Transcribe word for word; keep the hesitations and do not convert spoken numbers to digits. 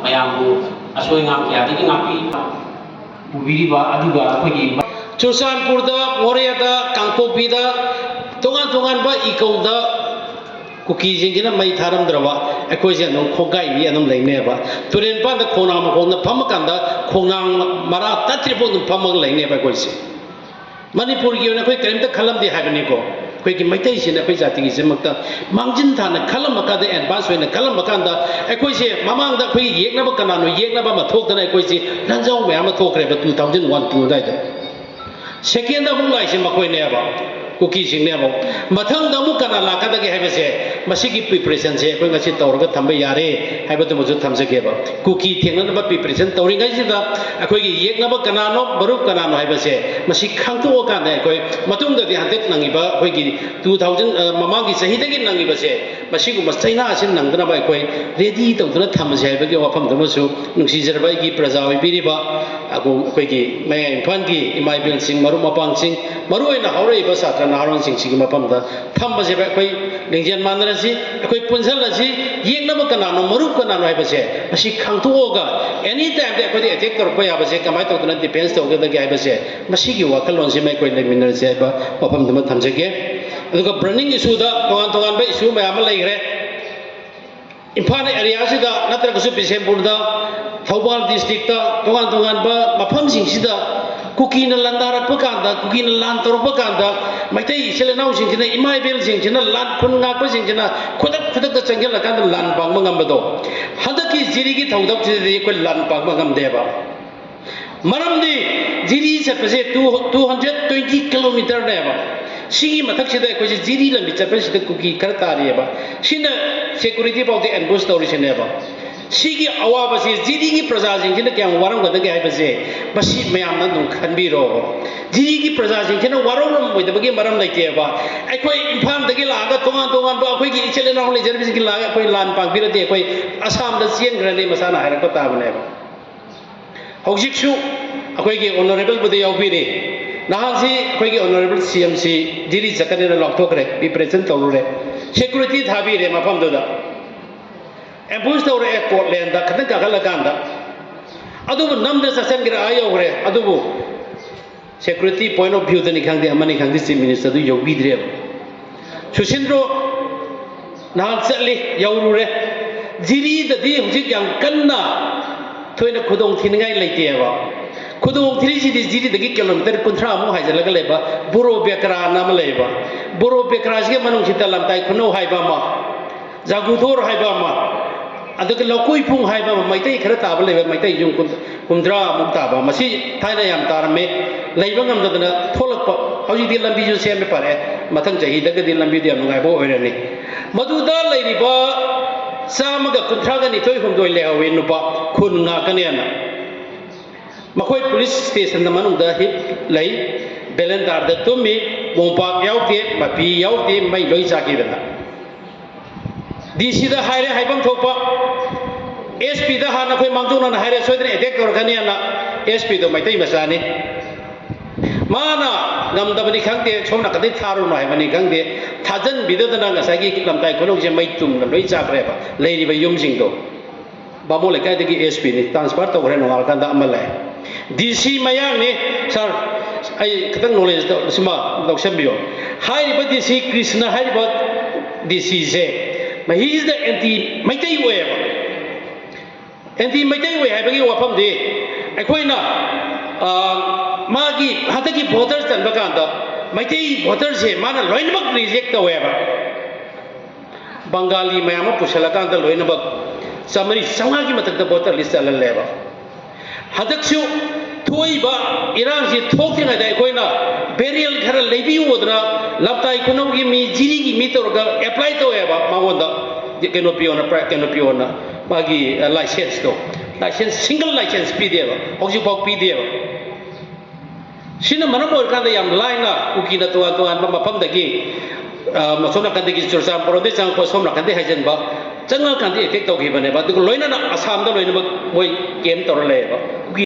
ꯃꯌꯥꯝꯕꯨ ꯑꯁꯣꯏ ꯑꯉꯥꯝ ꯀꯌꯥꯗꯒꯤ ꯉꯥꯛꯄꯤ ꯄꯨꯕꯤꯔꯤꯕ, ꯑꯗꯨꯒ ꯑꯩꯈꯣꯏꯒꯤ ꯆꯨꯔꯆꯥꯟꯄꯨꯔꯗ, ꯃꯣꯔꯦꯗ, ꯀꯥꯡꯄꯣꯛꯄꯤꯗ, ꯇꯣꯉꯥꯟ ꯇꯣꯉꯥꯟꯕ ꯏꯀꯧꯗ ꯀꯨꯀꯤꯁꯤꯡꯁꯤꯅ ꯃꯩ ꯊꯥꯔꯝꯗ꯭ꯔꯕ ꯑꯩꯈꯣꯏꯁꯦ ꯑꯗꯨꯝ ꯈꯣꯡꯒꯥꯏ ꯃꯤ ꯑꯗꯨꯝ ꯂꯩꯅꯦꯕ꯫ ꯇꯨꯔꯦꯜ ꯃꯄꯥꯟꯗ ꯈꯣꯡꯅꯥꯡ ꯃꯈꯣꯡꯗ ꯐꯝꯃꯀꯥꯟꯗ ꯈꯣꯡꯅꯥꯡ ꯃꯔꯥ ꯇꯠꯇ꯭ꯔꯤꯐꯥꯎ ꯑꯗꯨꯝ ꯐꯝꯃꯒ ꯂꯩꯅꯦꯕ ꯑꯩꯈꯣꯏꯁꯦ꯫ ꯃꯅꯤꯄꯨꯔꯒꯤ ꯑꯣꯏꯅ ꯑꯩꯈꯣꯏ ꯀꯔꯤꯝꯇ ꯈꯜꯂꯝꯗꯦ ꯍꯥꯏꯕꯅꯤꯀꯣ꯫ ꯑꯩꯈꯣꯏꯒꯤ ꯃꯩꯇꯩꯁꯤꯅ ꯑꯩꯈꯣꯏ ꯖꯥꯇꯤꯒꯤꯁꯤꯃꯛꯇ ꯃꯥꯡꯖꯤꯟ ꯊꯥꯅ ꯈꯜꯂꯝꯕ ꯀꯥꯟꯗ, ꯑꯦꯗꯚꯥꯟꯁ ꯑꯣꯏꯅ ꯈꯜꯂꯝꯕ ꯀꯥꯟꯗ, ꯑꯩꯈꯣꯏꯁꯦ ꯃꯃꯥꯡꯗ ꯑꯩꯈꯣꯏꯒꯤ ꯌꯦꯛꯅꯕ ꯀꯅꯥꯅꯣ ꯌꯦꯛꯅꯕ ꯑꯃ ꯊꯣꯛꯇꯅ ꯑꯩꯈꯣꯏꯁꯤ ꯂꯥꯟꯖꯥꯎ ꯃꯌꯥꯝ ꯑꯃ ꯊꯣꯛꯈ꯭ꯔꯦꯕ two thousand one two ꯑꯗꯨꯋꯥꯏꯗ꯫ ꯁꯦꯀꯦꯟꯗ ꯑꯃꯨꯛ ꯂꯥꯛꯏꯁꯦ ꯃꯈꯣꯏꯅꯦꯕ, ꯀꯨꯀꯤꯁꯤꯡꯅꯦꯕ꯫ ꯃꯊꯪꯗ ꯑꯃꯨꯛ ꯀꯅꯥ ꯂꯥꯛꯀꯗꯒꯦ ꯍꯥꯏꯕꯁꯦ, ꯃꯁꯤꯒꯤ ꯄ꯭ꯔꯤꯄꯦꯔꯦꯁꯟꯁꯦ ꯑꯩꯈꯣꯏ ꯉꯁꯤ ꯇꯧꯔꯒ ꯊꯝꯕ ꯌꯥꯔꯦ ꯍꯥꯏꯕꯗꯨꯃꯁꯨ ꯊꯝꯖꯒꯦꯕ꯫ ꯀꯨꯀꯤ ꯊꯦꯡꯅꯅꯕ ꯄ꯭ꯔꯤꯄꯦꯔꯦꯁꯟ ꯇꯧꯔꯤꯉꯩꯁꯤꯗ ꯑꯩꯈꯣꯏꯒꯤ ꯌꯦꯛꯅꯕ ꯀꯅꯥꯅꯣ, ꯃꯔꯨꯞ ꯀꯅꯥꯅꯣ ꯍꯥꯏꯕꯁꯦ ꯃꯁꯤ ꯈꯪꯗꯣꯛꯑꯀꯥꯟꯗ ꯑꯩꯈꯣꯏ ꯃꯇꯨꯡꯗꯗꯤ ꯍꯟꯗꯛ ꯅꯪꯉꯤꯕ ꯑꯩꯈꯣꯏꯒꯤ two thousand, ꯑ, ꯃꯃꯥꯡꯒꯤ ꯆꯍꯤꯗꯒꯤ ꯅꯪꯉꯤꯕꯁꯦ, ꯃꯁꯤꯒꯨꯝꯕ ꯆꯩꯅꯥ ꯑꯁꯤ ꯅꯪꯗꯅꯕ ꯑꯩꯈꯣꯏ ꯔꯦꯗꯤ ꯇꯧꯗꯨꯅ ꯊꯝꯕꯁꯦ ꯍꯥꯏꯕꯒꯤ ꯋꯥꯐꯝꯗꯨꯃꯁꯨ ꯅꯨꯡꯁꯤꯖꯔꯕ ꯑꯩꯒꯤ ꯄ꯭ꯔꯖꯥ ꯑꯣꯏꯕꯤꯔꯤꯕ ꯑꯩꯈꯣꯏꯒꯤ ꯃꯌꯥꯏ ꯏꯝꯐꯥꯜꯒꯤ ꯏꯃꯥ ꯏꯕꯦꯜꯁꯤꯡ, ꯃꯔꯨꯞ ꯃꯄꯥꯡꯁꯤꯡ, ꯃꯔꯨꯑꯣꯏꯅ ꯍꯧꯔꯛꯏꯕ ꯁꯥꯇ꯭ꯔ ꯅꯍꯥꯔꯣꯟꯁꯤꯡꯁꯤꯒꯤ ꯃꯐꯝꯗ ꯊꯝꯕꯁꯦ ꯑꯩꯈꯣꯏ ꯂꯤꯡꯖꯦꯜ ꯃꯥꯟꯅꯔꯁꯤ, ꯑꯩꯈꯣꯏ ꯄꯨꯟꯁꯤꯜꯂꯁꯤ꯫ ꯌꯦꯛꯅꯕ ꯀꯅꯥꯅꯣ, ꯃꯔꯨꯞ ꯀꯅꯥꯅꯣ ꯍꯥꯏꯕꯁꯦ ꯃꯁꯤ ꯈꯪꯗꯣꯛꯑꯒ ꯑꯦꯅꯤ ꯇꯥꯏꯝꯗ ꯑꯩꯈꯣꯏꯗ ꯑꯦꯇꯦꯛ ꯇꯧꯔꯛꯄ ꯌꯥꯕꯁꯦ ꯀꯃꯥꯏꯅ ꯇꯧꯗꯅ ꯗꯤꯐꯦꯟꯁ ꯇꯧꯒꯗꯒꯦ ꯍꯥꯏꯕꯁꯦ ꯃꯁꯤꯒꯤ ꯋꯥꯈꯜꯂꯣꯟꯁꯤꯃ ꯑꯩꯈꯣꯏ ꯂꯩꯃꯤꯟꯅꯔꯁꯤ ꯍꯥꯏꯕ ꯋꯥꯐꯝꯗꯨꯃ ꯊꯝꯖꯒꯦ꯫ ꯑꯗꯨꯒ ꯕꯔꯅꯤꯡ ꯏꯁꯨꯗ ꯇꯣꯉꯥꯟ ꯇꯣꯉꯥꯟꯕ ꯏꯁꯨ ꯃꯌꯥꯝ ꯑꯃ ꯂꯩꯈ꯭ꯔꯦ꯫ ꯏꯝꯐꯥꯜ ꯑꯦꯔꯤꯌꯥꯁꯤꯗ ꯅꯠꯇ꯭ꯔꯒꯁꯨ ꯕꯤꯁꯦꯝꯄꯨꯔꯗ, ꯊꯧꯕꯥꯜ ꯗꯤꯁꯇ꯭ꯔꯤꯛꯇ, ꯇꯣꯉꯥꯟ ꯇꯣꯉꯥꯟꯕ ꯃꯐꯝꯁꯤꯡꯁꯤꯗ ꯀꯨꯀꯤꯅ ꯂꯥꯟꯗꯥꯔꯛꯄ ꯀꯥꯟꯗ, ꯀꯨꯀꯤꯅ ꯂꯥꯟ ꯇꯧꯔꯛꯄ ꯀꯥꯟꯗ ꯃꯩꯇꯩ ꯏꯆꯤꯜ ꯏꯅꯥꯎꯁꯤꯡꯁꯤꯅ, ꯏꯃꯥ ꯏꯕꯦꯜꯁꯤꯡꯁꯤꯅ ꯂꯥꯟ ꯈꯨꯟ ꯉꯥꯛꯄꯁꯤꯡꯁꯤꯅ ꯈꯨꯗꯛ ꯈꯨꯗꯛꯇ ꯆꯪꯁꯤꯜꯂꯀꯥꯟꯗ ꯂꯥꯟ ꯄꯥꯡꯕ ꯉꯝꯕꯗꯣ, ꯍꯟꯗꯛꯀꯤ ꯖꯤꯔꯤꯒꯤ ꯊꯧꯗꯣꯛꯁꯤꯗꯗꯤ ꯑꯩꯈꯣꯏ ꯂꯥꯟ ꯄꯥꯡꯕ ꯉꯝꯗꯦꯕ꯫ ꯃꯔꯝꯗꯤ ꯖꯤꯔꯤ ꯆꯠꯄꯁꯦ two, two hundred twenty kilometerꯅꯦꯕ꯫ ꯁꯤꯒꯤ ꯃꯊꯛꯁꯤꯗ ꯑꯩꯈꯣꯏꯁꯦ ꯖꯤꯔꯤ ꯂꯝꯕꯤ ꯆꯠꯄꯁꯤꯗ ꯀꯨꯀꯤ ꯈꯔ ꯇꯥꯔꯤꯑꯕ꯫ ꯁꯤꯅ ꯁꯦꯀ꯭ꯌꯨꯔꯤꯇꯤ ꯐꯥꯎꯗ ꯑꯦꯝꯕꯨꯁ ꯇꯧꯔꯤꯁꯤꯅꯦꯕ꯫ ꯁꯤꯒꯤ ꯑꯋꯥꯕꯁꯤ ꯖꯤꯔꯤꯒꯤ ꯄ꯭ꯔꯖꯥꯁꯤꯡꯁꯤꯅ ꯀꯌꯥꯝ ꯋꯥꯔꯝꯒꯗꯒꯦ ꯍꯥꯏꯕꯁꯦ ꯃꯁꯤ ꯃꯌꯥꯝꯅ ꯑꯗꯨꯝ ꯈꯟꯕꯤꯔꯣ꯫ ꯖꯤꯔꯤꯒꯤ ꯄ꯭ꯔꯖꯥꯁꯤꯡꯁꯤꯅ ꯋꯥꯔꯧꯔꯝꯃꯣꯏꯗꯕꯒꯤ ꯃꯔꯝ ꯂꯩꯇꯦꯕ꯫ ꯑꯩꯈꯣꯏ ꯏꯝꯐꯥꯜꯗꯒꯤ ꯂꯥꯛꯑꯒ ꯇꯣꯉꯥꯟ ꯇꯣꯉꯥꯟꯕ ꯑꯩꯈꯣꯏꯒꯤ ꯏꯆꯤꯜ ꯏꯅꯥꯎ ꯂꯩꯖꯔꯤꯕꯁꯤꯡꯒꯤ ꯂꯥꯛꯑꯒ ꯑꯩꯈꯣꯏ ꯂꯥꯟ ꯄꯥꯡꯕꯤꯔꯗꯤ ꯑꯩꯈꯣꯏ ꯑꯁꯥꯝꯗ ꯆꯦꯟꯈ꯭ꯔꯅꯤ ꯃꯁꯥꯅ ꯍꯥꯏꯔꯛꯄ ꯇꯥꯕꯅꯦꯕ꯫ ꯍꯧꯖꯤꯛꯁꯨ ꯑꯩꯈꯣꯏꯒꯤ ꯑꯣꯅꯔꯦꯕꯜꯕꯨꯗꯤ ꯌꯥꯎꯕꯤꯔꯤ꯫ ꯅꯍꯥꯟꯁꯤ ꯑꯩꯈꯣꯏꯒꯤ ꯑꯣꯅꯔꯦꯕꯜ ꯁꯤ ꯑꯦꯝ ꯁꯤ ꯖꯤꯔꯤ ꯆꯠꯀꯅꯤꯅ ꯂꯥꯎꯊꯣꯛꯈ꯭ꯔꯦ, ꯄ꯭ꯔꯤꯄꯦꯔꯦꯁꯟ ꯇꯧꯔꯨꯔꯦ, ꯁꯦꯀ꯭ꯌꯨꯔꯤꯇꯤ ꯊꯥꯕꯤꯔꯦ ꯃꯐꯝꯗꯨꯗ꯫ ꯑꯦꯝꯕꯨꯁ ꯇꯧꯔꯛꯑꯦ ꯀꯣꯔꯠꯂꯦꯟꯗ ꯈꯤꯇꯪ ꯀꯥꯈꯠꯂꯀꯥꯟꯗ꯫ ꯑꯗꯨꯕꯨ ꯅꯝꯗ ꯆꯠꯁꯟꯈ꯭ꯔꯦ, ꯑꯥ ꯌꯧꯈ꯭ꯔꯦ꯫ ꯑꯗꯨꯕꯨ security point of viewꯗꯅꯤ ꯈꯪꯗꯦ, ꯑꯃꯅꯤ ꯈꯪꯗꯦ, ꯆꯤꯐ ꯃꯤꯅꯤꯁꯇꯔꯗꯨ ꯌꯧꯕꯤꯗ꯭ꯔꯦꯕ꯫ ꯁꯨꯁꯤꯟꯗ꯭ꯔꯣ ꯅꯍꯥꯟ ꯆꯠꯂꯤ, ꯌꯧꯔꯨꯔꯦ꯫ ꯖꯤꯔꯤꯗꯗꯤ ꯍꯧꯖꯤꯛ ꯌꯥꯝ ꯀꯟꯅ ꯊꯣꯏꯅ ꯈꯨꯗꯣꯡ ꯊꯤꯅꯤꯡꯉꯥꯏ ꯂꯩꯇꯦꯕ꯫ ꯈꯨꯗꯣꯡ ꯊꯤꯔꯤꯁꯤꯗꯤ ꯖꯤꯔꯤꯗꯒꯤ ꯀꯤꯂꯣꯃꯤꯇꯔ ꯀꯨꯟꯊ꯭ꯔꯥꯃꯨꯛ ꯍꯥꯏꯖꯤꯜꯂꯒ ꯂꯩꯕ ꯕꯣꯔꯣ ꯕꯦꯀ꯭ꯔꯥꯅ ꯑꯃ ꯂꯩꯌꯦꯕ꯫ ꯕꯣꯔꯣ ꯕꯦꯀ꯭ꯔꯥꯁꯤꯒ ꯃꯅꯨꯡꯁꯤꯗ ꯂꯝꯇꯥꯏ ꯈꯨꯅꯧ ꯍꯥꯏꯕ ꯑꯃ, ꯖꯥꯒꯨꯊꯣꯔ ꯍꯥꯏꯕ ꯑꯃ, ꯑꯗꯨꯒ ꯂꯧꯀꯣꯏꯐꯨꯡ ꯍꯥꯏꯕ ꯑꯃ, ꯃꯩꯇꯩ ꯈꯔ ꯇꯥꯕ ꯂꯩꯕ, ꯃꯩꯇꯩ ꯌꯨꯝ ꯀꯨꯟ-, ꯍꯨꯝꯗ꯭ꯔꯥꯃꯨꯛ ꯇꯥꯕ, ꯃꯁꯤ ꯊꯥꯏꯅ ꯌꯥꯝ ꯇꯥꯔꯝꯃꯤ, ꯂꯩꯕ ꯉꯝꯗꯗꯅ ꯊꯣꯛꯂꯛꯄ꯫ ꯍꯧꯖꯤꯛꯇꯤ ꯂꯝꯕꯤꯁꯨ ꯁꯦꯝꯃꯦ, ꯐꯔꯦ, ꯃꯊꯪ ꯆꯍꯤꯗꯒꯗꯤ ꯂꯝꯕꯤꯗꯨ ꯌꯥꯝ ꯅꯨꯡꯉꯥꯏꯕ ꯑꯣꯏꯔꯅꯤ꯫ ꯃꯗꯨꯗ ꯂꯩꯔꯤꯕ ꯆꯥꯝꯃꯒ ꯀꯨꯟꯊ꯭ꯔꯥꯒ ꯅꯤꯊꯣꯏ ꯍꯨꯝꯗꯣꯏ ꯂꯩꯍꯧꯋꯤ, ꯅꯨꯄꯥ ꯈꯨꯟ ꯉꯥꯛꯀꯅꯦꯅ꯫ ꯃꯈꯣꯏ ꯄꯨꯂꯤꯁ ꯁ꯭ꯇꯦꯁꯟꯗ ꯃꯅꯨꯡꯗ ꯍꯤꯞ ꯂꯩ, ꯚꯦꯂꯦꯟꯇꯥꯔꯗ ꯇꯨꯝꯃꯤ, ꯃꯣꯝꯄꯥꯛ ꯌꯥꯎꯗꯦ, ꯃꯄꯤ ꯌꯥꯎꯗꯦ, ꯃꯩ ꯂꯣꯏ ꯆꯥꯈꯤꯗꯅ꯫ ꯗꯤ ꯁꯤꯗ ꯍꯥꯏꯔꯦ ꯍꯥꯏꯐꯝ ꯊꯣꯛꯄ, ꯑꯦꯁ ꯄꯤꯗ ꯍꯥꯟꯅ ꯑꯩꯈꯣꯏ ꯃꯥꯡꯖꯧꯅꯅ ꯍꯥꯏꯔꯦ, ꯁꯣꯏꯗꯅ ꯑꯦꯇꯦꯛ ꯇꯧꯔꯛꯀꯅꯤꯅ꯫ ꯑꯦꯁ ꯄꯤꯗꯣ ꯃꯩꯇꯩ ꯃꯆꯥꯅꯤ, ꯃꯥꯅ ꯉꯝꯗꯕꯅꯤ ꯈꯪꯗꯦ, ꯁꯣꯝ ꯅꯥꯀꯟꯗꯩ ꯊꯥꯔꯨꯅꯣ ꯍꯥꯏꯕꯅꯤ ꯈꯪꯗꯦ, ꯊꯥꯖꯟꯕꯤꯗꯗꯅ ꯉꯁꯥꯏꯒꯤ ꯂꯝꯇꯥꯏ ꯈꯨꯅꯧꯁꯦ ꯃꯩ ꯇꯨꯝꯅ ꯂꯣꯏ ꯆꯥꯈ꯭ꯔꯦꯕ, ꯂꯩꯔꯤꯕ ꯌꯨꯝꯁꯤꯡꯗꯣ꯫ ꯕꯥꯃꯣꯟ ꯂꯩꯀꯥꯏꯗꯒꯤ ꯑꯦꯁ ꯄꯤꯅꯤ, ꯇ꯭ꯔꯥꯟꯁꯐꯔ ꯇꯧꯈ꯭ꯔꯦ, ꯅꯣꯡꯉꯥꯜꯂꯀꯥꯟꯗ ꯑꯃ ꯂꯥꯛꯑꯦ꯫ ꯗꯤ ꯁꯤ ꯃꯌꯥꯡꯅꯤ, ꯁꯥꯔ, ꯑꯩ ꯈꯤꯇꯪ ꯅꯣꯂꯦꯖꯇ ꯁꯤꯃ ꯂꯧꯁꯟꯕꯤꯌꯣ꯫ ꯍꯥꯏꯔꯤꯕ ꯗꯤ ꯁꯤ ꯀ꯭ꯔꯤꯁꯅ ꯍꯥꯏꯔꯤꯕ ꯗꯤ ꯁꯤꯁꯦ, ꯃꯍꯤꯁꯤꯗ ꯑꯦꯟꯇꯤ ꯃꯩꯇꯩ ꯑꯣꯏꯌꯦꯕ꯫ ꯑꯦꯟꯇꯤ ꯃꯩꯇꯩ ꯑꯣꯏ ꯍꯥꯏꯕꯒꯤ ꯋꯥꯐꯝꯗꯤ ꯑꯩꯈꯣꯏꯅ, ꯑ, ꯃꯥꯒꯤ ꯍꯟꯗꯛꯀꯤ ꯚꯣꯇꯔ ꯆꯟꯕ ꯀꯥꯟꯗ ꯃꯩꯇꯩ ꯚꯣꯇꯔꯁꯦ ꯃꯥꯅ ꯂꯣꯏꯅꯃꯛ ꯔꯤꯖꯦꯛ ꯇꯧꯋꯦꯕ꯫ ꯕꯪꯒꯥꯂꯤ ꯃꯌꯥꯝ ꯑꯃ ꯄꯨꯁꯜꯂꯀꯥꯟꯗ ꯂꯣꯏꯅꯃꯛ ꯆꯥꯃꯔꯤ ꯆꯥꯝꯃꯉꯥꯒꯤ ꯃꯊꯛꯇ ꯚꯣꯇꯔ ꯂꯤꯁ ꯆꯜꯍꯜꯂꯦꯕ꯫ ꯍꯟꯗꯛꯁꯨ ꯊꯣꯛꯏꯕ ꯏꯔꯥꯡꯁꯤ ꯊꯣꯛꯇ꯭ꯔꯤꯉꯩꯗ ꯑꯩꯈꯣꯏꯅ ꯕꯦꯔꯤꯌꯦꯜ ꯈꯔ ꯂꯩꯕꯤꯌꯨꯗꯅ ꯂꯝꯇꯥꯏ ꯈꯨꯅꯧꯒꯤ ꯃꯤ, ꯖꯤꯔꯤꯒꯤ ꯃꯤ ꯇꯧꯔꯒ ꯑꯦꯄ꯭ꯂꯥꯏ ꯇꯧꯋꯦꯕ ꯃꯉꯣꯟꯗ꯫ ꯀꯩꯅꯣ ꯄꯤꯌꯣꯅ, ꯄ꯭ꯔꯥꯏ-, ꯀꯩꯅꯣ ꯄꯤꯌꯣꯅ, ꯃꯥꯒꯤ, ꯑ, ꯂꯥꯏꯁꯦꯟꯁꯇꯣ꯫ ꯂꯥꯏꯁꯦꯟꯁ, ꯁꯤꯡꯒꯜ ꯂꯥꯏꯁꯦꯟꯁ ꯄꯤꯗꯦꯕ, ꯍꯧꯖꯤꯛꯐꯥꯎ ꯄꯤꯗꯦꯕ꯫ ꯁꯤꯅ ꯃꯔꯝ ꯑꯣꯏꯔꯀꯥꯟꯗ ꯌꯥꯝ ꯂꯥꯏꯅ ꯀꯨꯀꯤꯅ ꯇꯣꯉꯥꯟ ꯇꯣꯉꯥꯟꯕ ꯃꯐꯝꯗꯒꯤ, ꯑ, ꯁꯣꯝ ꯅꯥꯀꯟꯗꯒꯤ ꯆꯨꯔꯆꯥꯟꯄꯨꯔꯗꯒꯤ ꯆꯪꯉꯛꯄ, ꯁꯣꯝ ꯅꯥꯀꯟꯗꯒꯤ ꯍꯥꯏꯖꯤꯟꯕ, ꯆꯪꯉꯛꯑꯀꯥꯟꯗ ꯑꯦꯇꯦꯛ ꯇꯧꯈꯤꯕꯅꯦꯕ꯫ ꯑꯗꯨꯒ ꯂꯣꯏꯅꯅ ꯑꯁꯥꯝꯗ ꯂꯣꯏꯅꯃꯛ ꯃꯣꯏ ꯀꯦꯝ ꯇꯧꯔ ꯂꯩꯌꯦꯕ꯫